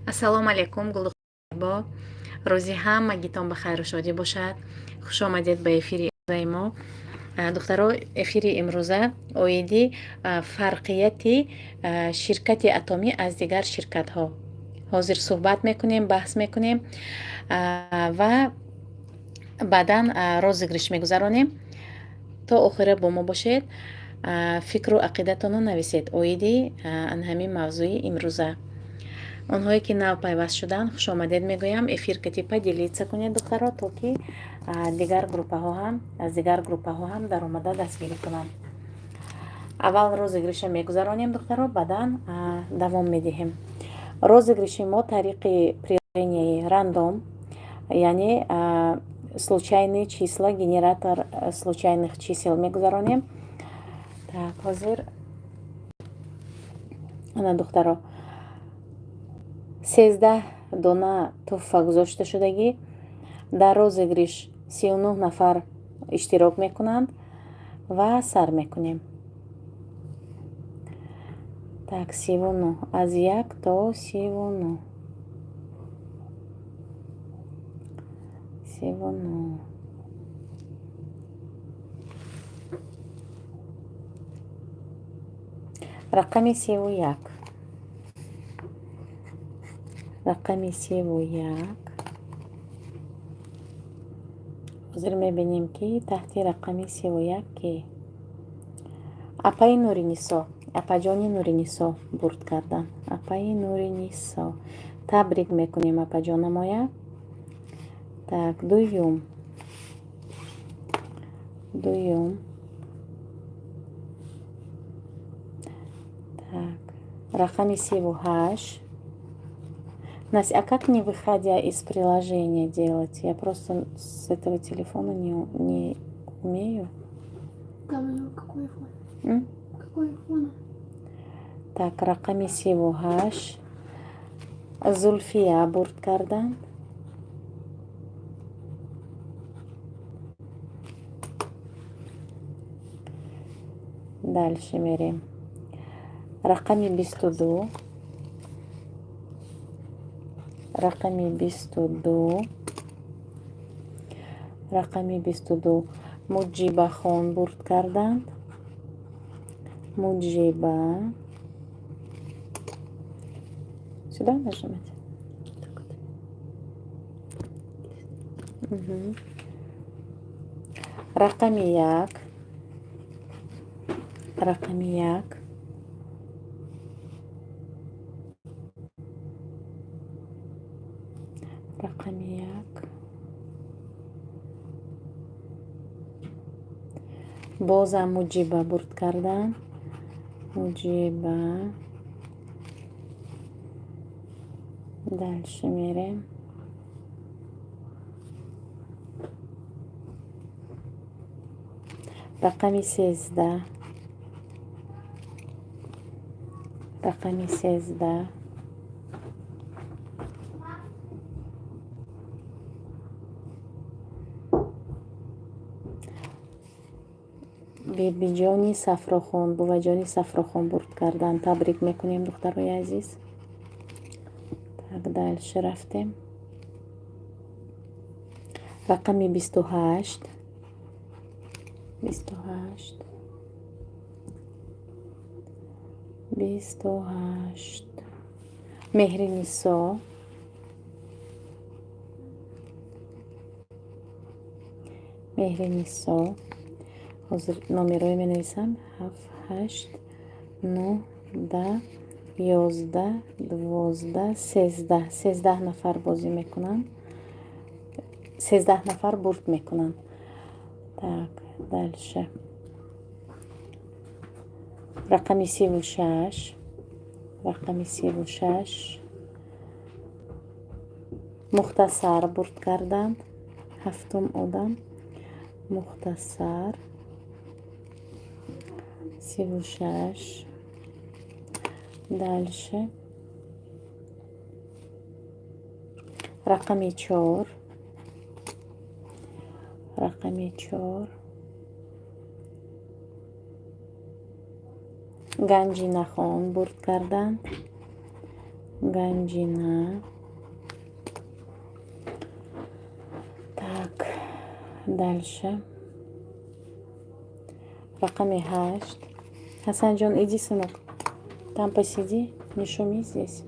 Ассалому алайкум, гулдухтарбо. Рӯзи ҳамагитон ба хайру шодӣ бошад. Хушомадед ба эфири имрӯзаи мо. Духтаро, эфири имрӯза оиди фарқияти ширкати Атомӣ аз дигар ширкатҳо ҳозир суҳбат мекунем, баҳс мекунем ва баъдан розыгрыш мегузаронем. То охира бо мо бошед, фикру ақидатонро нависед оиди ан ҳамин мавзӯи имрӯза. Онҳое ки нав пайваст шуданд, хушомадед мегӯям. Эфир кати поделиться кунед, духтаро, то ки дигар группаҳо ҳам, аз дигар группаҳо ҳам даромада дастгирӣ кунанд. Аввал розыгрыш а мегузаронем, духтаро, баъдан давом медиҳем. Розыгрыш и мо тариқи приложение и рандом, яъне случайные числа, генератор случайных чисел мегузаронем. Так, ҳозир ана, духтаро, 13 дона тӯҳфа гузошта шудагӣ. Дар розыгрыш 39 нафар иштирок мекунанд ва сар мекунем. Так, 39, аз 1 то 39, 39. Рақами 31, рақами 31. Ҳозир мебинем, ки таҳти рақами 31 ки. Апаи Нуринисо, апаҷони Нуринисо бурд кардан. Апаи Нуринисо, табрик мекунем, апаҷонамоя. Так, дуюм, дуюм. Так, рақами 38. Настя, а как, не выходя из приложения, делать? Я просто с этого телефона не умею. Там какой iPhone? М? Какой iPhone? Так, рақами 38, Зулфия бурд карданд. Дальше мерем. Рақами 22, рақами 22, рақами 22, Муҷибахон бурд карданд. Муҷиба. Сюда нажимать? Так вот. Мгм. Рақами 1, рақами 1, рақами 1, бозам Муҷиба бурд карданд. Муҷиба. Дальше мерем. Рақами 13, рақами 13, Бибиҷони Сафрохон, буваҷони Сафрохон бурд карданд. Табрик мекунем, духтарои азиз. Так, дальше рафтем. Рақами 28, 28, 28, Меҳринисо. Меҳринисо. Ҳозир номерҳое менависам: ҳафт, ҳашт, нӯҳ, 10, 11, 12, 13. 13 нафар бозӣ мекунанд, 13 нафар бурд мекунанд. Так, дальше. Рақами 36, рақами 36, Мухтасар бурд карданд. Ҳафтум одам Мухтасар. 36. Дальше рақами 4, рақами 4, Ганҷинахон бурд карданд. Ганҷина. Так, дальше рақами 8. Ҳасанҷон, иди, сынок, там посиди, не шуми здесь.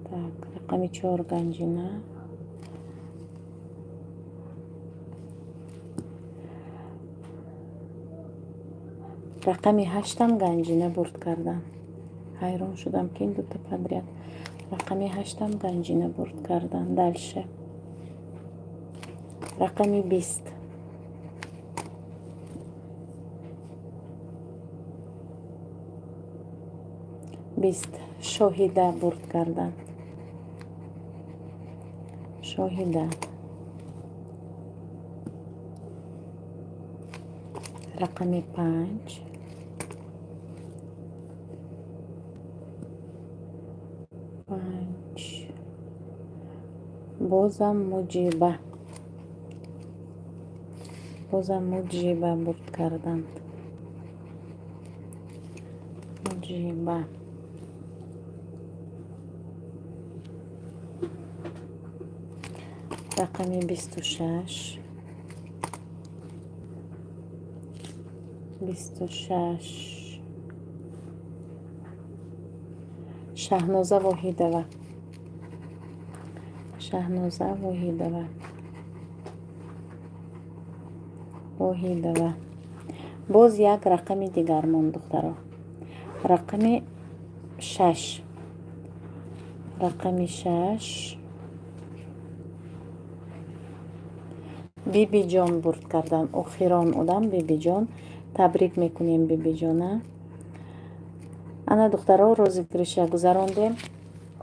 Так, рақами 4, Ганҷина. Рақами 8-ам Ганҷина бурд карданд. Ҳайрон шудам, ки ин дута подряд. Рақами 8-ам Ганҷина бурд карданд. Дальше рақами 20. 20, Шоҳида бурд карданд. Шоҳида. Рақами 5, 5, бозам Муҷиба, бозам Муҷиба бурд карданд. Муҷиба. Рақами 26, 26, Шаҳноза Воҳидова, Шаҳноза Воҳидова, Воҳидова. Боз як рақами дигар монд, духтаро, рақами 6, рақами 6, Бибиҷон бурд кардан. Охирон одам Бибиҷон. Табрик мекунем Бибиҷона. Ана, духтаро, розыгрыша гузарондем.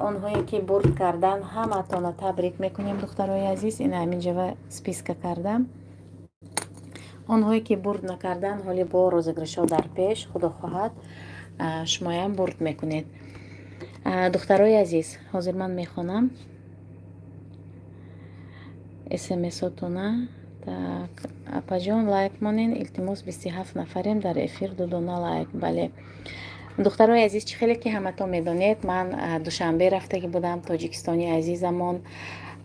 Онҳое ки бурд кардан, ҳаматона табрик мекунем, духтарои азиз. Ина ҳаминҷава списка кардам. Онҳое ки бурд накардан, ҳоли бо розыгрышҳо дар пеш, худо хоҳад, шумоям бурд мекунед. Духтарои азиз, ҳозир ман мехонам смсотона. Так, апаҷон, лайк монен, илтимос, 27 нафарем дар эфир, дудона лайк. Бале, духтарои азиз, чӣ хеле ки ҳаматон медонед, ман Душанбе рафтагӣ будам, Тоҷикистони азизамон.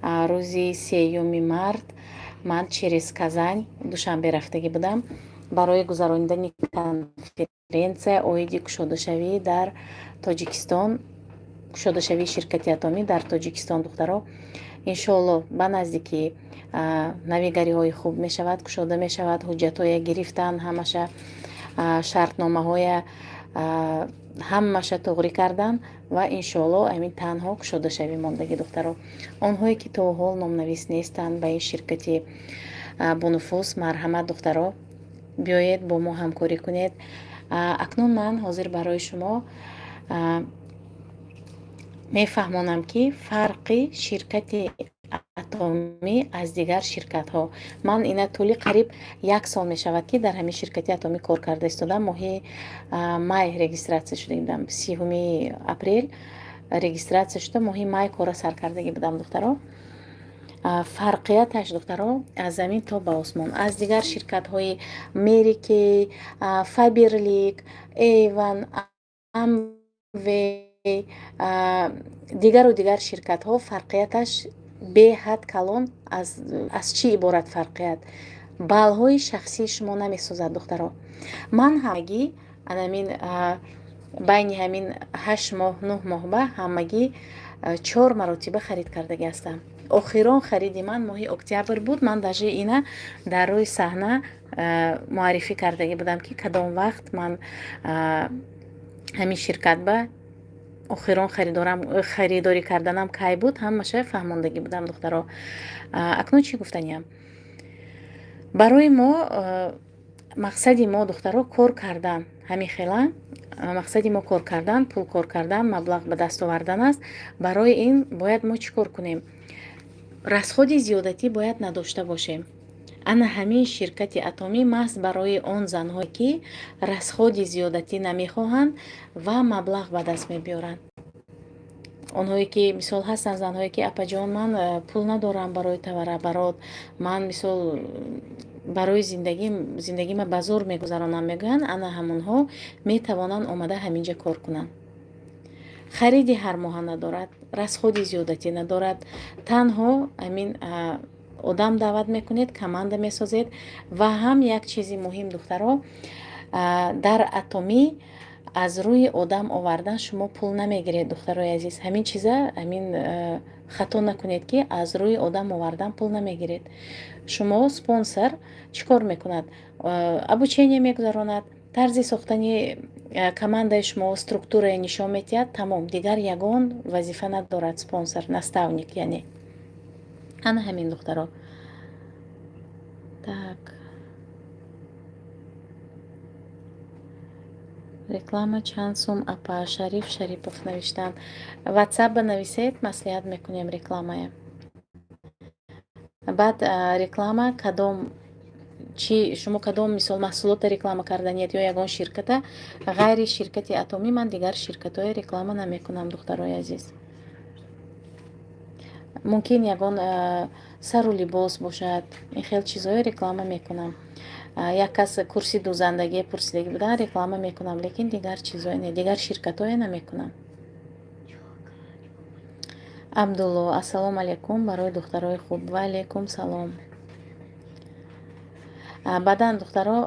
Рӯзи 3-юми март ман через Казань Душанбе рафтагӣ будам барои гузаронидани конференсия оиди кушодашавӣ дар Тоҷикистон, кушодашавии ширкати Атомӣ дар Тоҷикистон. Духтаро, иншоалло, ба наздикӣ навигариҳои хуб мешавад, кушода мешавад. Ҳуҷҷатҳое гирифтан, ҳамаша шартномаҳоя ҳамаша туғрӣ кардан ва иншоалло ҳамин танҳо кушодашавӣ мондагӣ. Духтаро, онҳое ки то ҳол номнавис нестанд ба ин ширкати бонуфуз, марҳамат, духтаро, биёед, бо мо ҳамкорӣ кунед. Акнун ман ҳозир барои шумо мефаҳмонам, ки фарқи ширкати Атомӣ аз дигар ширкатҳо. Ман ина тӯли қариб як сол мешавад, ки дар ҳамин ширкати Атомӣ кор карда истодам. Моҳи май регистрация шуда будам, 30-уми апрел регистрация шуда, моҳи май кора сар кардагӣ будам. Духтаро, фарқияташ, духтаро, аз замин то ба осмон аз дигар ширкатҳои Mary Kay, Faberlic, Avon, Amway, дигару дигар ширкатҳо фарқияташ беҳад калон. Аз чӣ иборат фарқият? Баллҳои шахсии шумо намесозад, духтаро. Ман ҳамагӣ анамин байни ҳамин 8 моҳ, 9 моҳ ба ҳамагӣ чор маротиба харид кардагӣ ҳастам. Охирон хариди ман моҳи октябр буд. Ман даже ина дар рӯи саҳна муаррифӣ кардагӣ будам, ки кадом вақт ман ҳамин ширкат ба охирон харидорӣ карданам кай буд, ҳамаша фаҳмондагӣ будам. Духтаро, акнун чӣ гуфтаниям? Барои мо мақсади мо, духтаро, кор кардан, ҳамин хела мақсади мо кор кардан, пул кор кардан, маблағ ба даст овардан аст. Барои ин бояд мо чӣ кор кунем? Расходи зиёдатӣ бояд надошта бошем. Ана ҳамин ширкати Атомӣ маҳз барои он занҳое, ки расходи зиёдатӣ намехоҳанд ва маблағ ба даст мебиёранд. Онҳое ки, мисол, ҳастанд занҳое, ки: «Апаҷон, ман пул надорам барои товарооборот, ман, мисол, барои зиндагӣ, зиндагима ба зӯр мегузаронам», мегӯянд. Ана ҳамонҳо метавонанд омада ҳаминҷа кор кунанд. Хариди ҳармоҳа надорад, расходи зиёдатӣ надорад. Танҳо ҳамин одам даъват мекунед, команда месозед. Ва ҳам як чизи муҳим, духтаро, дар Атомӣ аз рӯи одам овардан шумо пул намегиред. Духтарои азиз, ҳамин чиза, ҳамин хато накунед, ки аз рӯи одам овардан пул намегиред. Шумо, спонсор чӣ кор мекунад? Обучение мегузаронад, тарзи сохтани командаи шумо, структурае нишон медиҳад, тамом. Дигар ягон вазифа надорад спонсор, наставник яъне. Ана ҳамин, духтаро. Так, реклама чанд сум, апа? Шариф Шарипов навиштанд. Ватсап ба нависед, маслиҳат мекунем рекламая. Баъд реклама кадом, чи шумо, кадом, мисол, маҳсулота реклама карданиед ё ягон ширката. Ғайри ширкати Атомӣ ман дигар ширкатҳое реклама намекунам, духтарои азиз. Мумкин ягон сару либос бошад, ин хел чизҳое реклама мекунам. Як кас курси дӯзандагие пурсидагӣ будан, реклама мекунам, лекин дигар чизҳое не, дигар ширкатҳое намекунам. Абдулло: «Ассалому алайкум барои духтарои хуб». Ва алайкум салом. Баъдан, духтаро,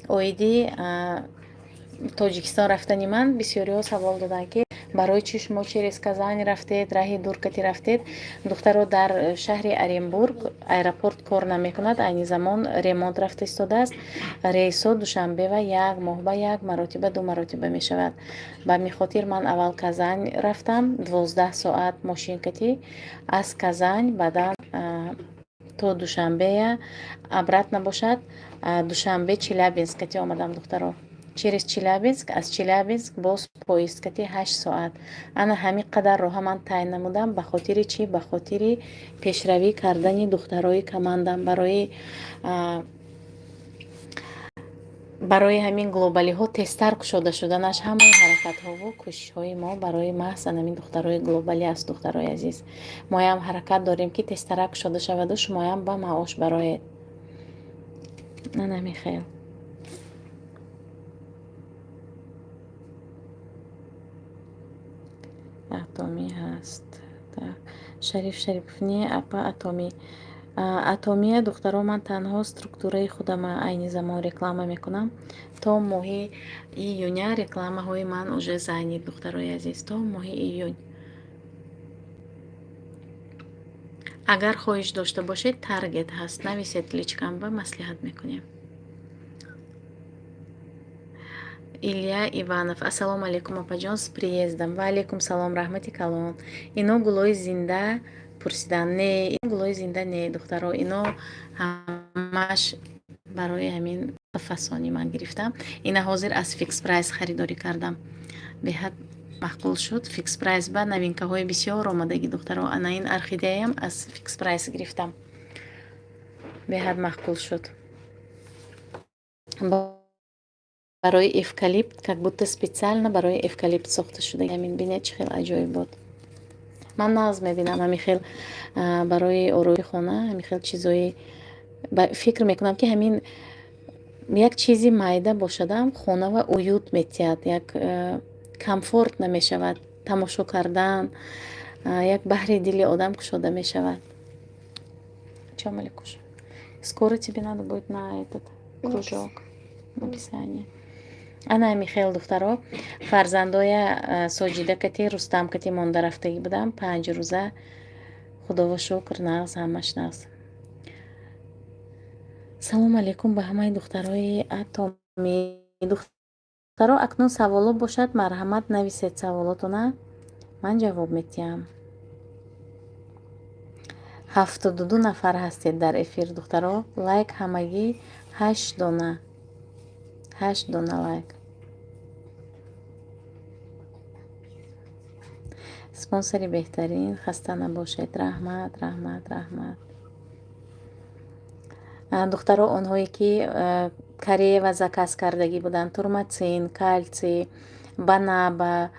оиди Тоҷикистон рафтани ман бисёриҳо савол доданд, ки барои чӣ шумо через Казань рафтед, раҳи дуркатӣ рафтед. Духтаро, дар шаҳри Оренбург аэропорт кор намекунад, айни замон ремонт рафта истодааст. Рейсҳо Душанбе ва як моҳ ба як маротиба, ду маротиба мешавад. Ба ҳамин хотир ман аввал Казань рафтам, 12 соат мошинкатӣ аз Казань, баъдан то Душанбея, обратно бошад, Душанбе Челябинск кати омадам, духтаро, через Челябинск, аз Челябинск боз поезд кати 8 соат. Ана ҳамин қадар роҳа ман тай намудам. Ба хотири чӣ? Ба хотири пешравӣ кардани духтарои командам, барои ҳамин глобалиҳо тезтар кушода шуданаш. Ҳамаи ҳаракатҳову кӯшишҳои мо барои маҳз ҳамин духтарои глобалӣ аст. Духтарои азиз, моям ҳаракат дорем, ки тезтарак кушода шаваду шумоям ба маош бароед. Ана михел. Атомӣ ҳаст. Шариф Шарипов: «Не, апа, Атомӣ». Атомия, духтаро, ман танҳо структураи худама айни замон реклама мекунам. То моҳи июня рекламаҳои ман уже занят, духтарои азиз, то моҳи июнь. Агар хоҳиш дошта бошед, таргет ҳаст, нависед личкамба, маслиҳат мекунем. Илья Иванов: «Ассалому алайкум, апаҷон, с приездом». Ва алайкум салом, раҳмати калон. Ино гулои зинда пурсиданд. Не, ин гулои зинда не, духтаро, ино ҳамаш барои ҳамин фасони ман гирифтам. Ина ҳозир аз Фикс Прайс харидорӣ кардам, беҳад маъқул шуд. Фикс Прайс ба новинкаҳои бисёр омадагӣ, духтаро. Ана ин орхидеям аз Фикс Прайс гирифтам, беҳад маъқул шуд. Барои эвкалипт, как будто специально барои эвкалипт сохта шуда. Ҳамин бинед, чӣ хел аҷоиб буд. Ман нағз мебинам ҳамин хел барои ороиши хона, ҳамин хел чизои. Фикр мекунам, ки ҳамин як чизи майда бошадам, хонава уют метиҳад, як комфорт намешавад тамошо кардан, як баҳри дили одам кушода мешавад. Чё, Маликуш, скоро тебе надо будет на этот кружок написание. Ана михел, духтаро, фарзандоя Соҷида кати, Рустам кати монда рафтагӣ будам 5 рӯза. Худово шукр, нағз, ҳамаш нағз. Салому алейкум ба ҳамаи духтарои Атоми. Духтаро, акнун саволо бошад, марҳамат, нависед саволотона, ман ҷавоб медиҳам. 72 нафар ҳастед дар эфир, духтаро. Лайк ҳамагӣ ҳашт дона, ҳашт дона лайк. Спонсори беҳтарин, хаста набошед. Раҳмат, раҳмат, раҳмат. Духтаро, онҳое ки Кореява заказ кардагӣ буданд, турмацин, кальций, банаба,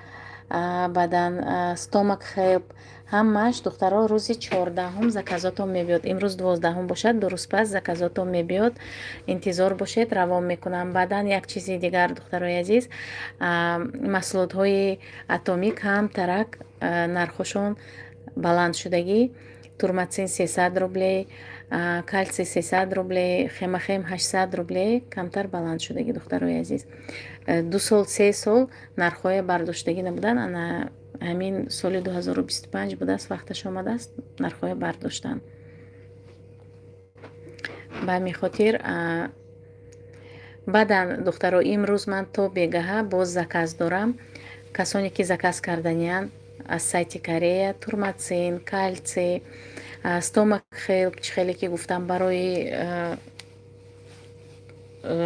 баъдан Стомак Хелп, ҳамааш, духтаро, рӯзи 14-ҳум заказотон мебиёд. Имрӯз 12-ҳум бошад, 2 рӯз пас заказотон мебиёд. Интизор бошед, равон мекунам. Баъдан як чизи дигар, духтарои азиз, маҳсулотҳои Атомӣ камтарак нархошон баландшудагӣ. Турмацин 300 рублей, кальций 300 рублей, хемохим 800 рублей, камтар баланд шудагӣ, духтарои азиз. 2 сол, 3 сол нархҳое бардоштагӣ набуданд. Ана ҳамин соли 2025 будааст, вақташ омадааст, нархҳое бардоштанд. Ба ҳамин хотир, баъдан, духтаро, имрӯз ман то бегаҳа боз заказ дорам. Касоне ки заказ карданиянд аз сайти Корея, турмацин, кальций, Стомак Хелп, чӣ хеле ки гуфтам, барои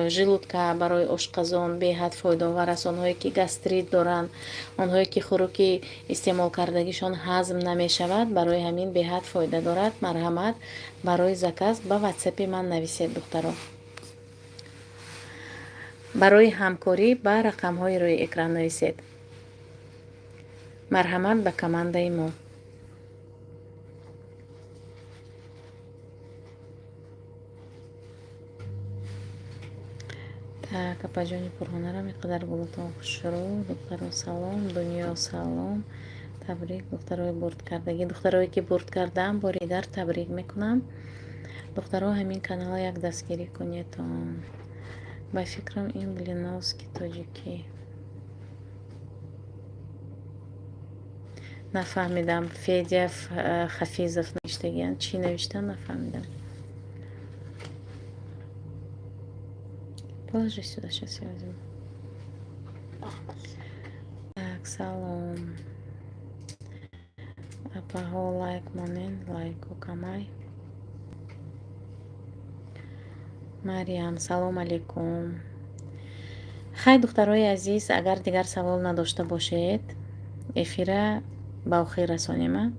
желудка, барои ошқазон беҳад фоидаовар аст. Онҳое ки гастрит доранд, онҳое ки хӯроки истеъмолкардагишон ҳазм намешавад, барои ҳамин беҳад фоида дорад. Марҳамат, барои заказ ба ватсапи ман нависед, духтаро. Барои ҳамкорӣ ба рақамҳои рӯи экран нависед. Марҳамат ба командаи мо. Так, апаҷони пурҳунарам, ин қадар гулотон хушрӯ. Духтаро, салом. Дунё, салом. Табрик, духтарои бурдкардагӣ. Духтарое ки бурд кардаам, бори дигар табрик мекунам. Духтаро, ҳамин канала як дастгирӣ кунедон. Ба фикрам, ин Блиновский тоҷикӣ. Нафаҳмидам, Федя Хафизов навиштагиянд. Чӣ навиштан, нафаҳмидам. Положи сюда, сейчас я возьму. Так, салом. Апаҳо, лайк монен, лайку камай. Мариям, салом алейкум. Хай, духтарои азиз, агар дигар савол надошта бошед, эфира ба охир расонем.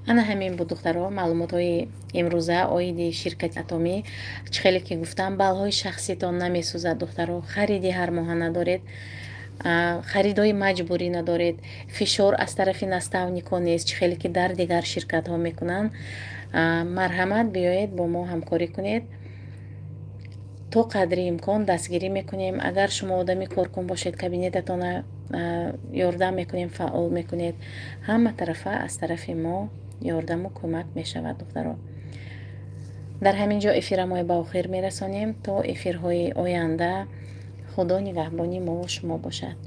Ана ҳамин буд, духтаро, маълумотҳои имрӯза оиди ширкати Атомӣ. Чӣ хеле ки гуфтам, баллҳои шахситон намесӯзад, духтаро. Хариди ҳармоҳа надоред, харидҳои маҷбурӣ надоред, фишор аз тарафи наставникҳо нест, чӣ хеле ки дар дигар ширкатҳо мекунанд. Марҳамат, биёед, бо мо ҳамкорӣ кунед. То қадри имкон дастгирӣ мекунем. Агар шумо одами коркун бошед, кабинетатона ёрдам мекунем, фаъол мекунед. Ҳама тарафа аз тарафи мо ёрдаму кӯмак мешавад, духтаро. Дар ҳамин ҷо эфирамои ба охир мерасонем. То эфирҳои оянда Худо нигаҳбони мову шумо бошад.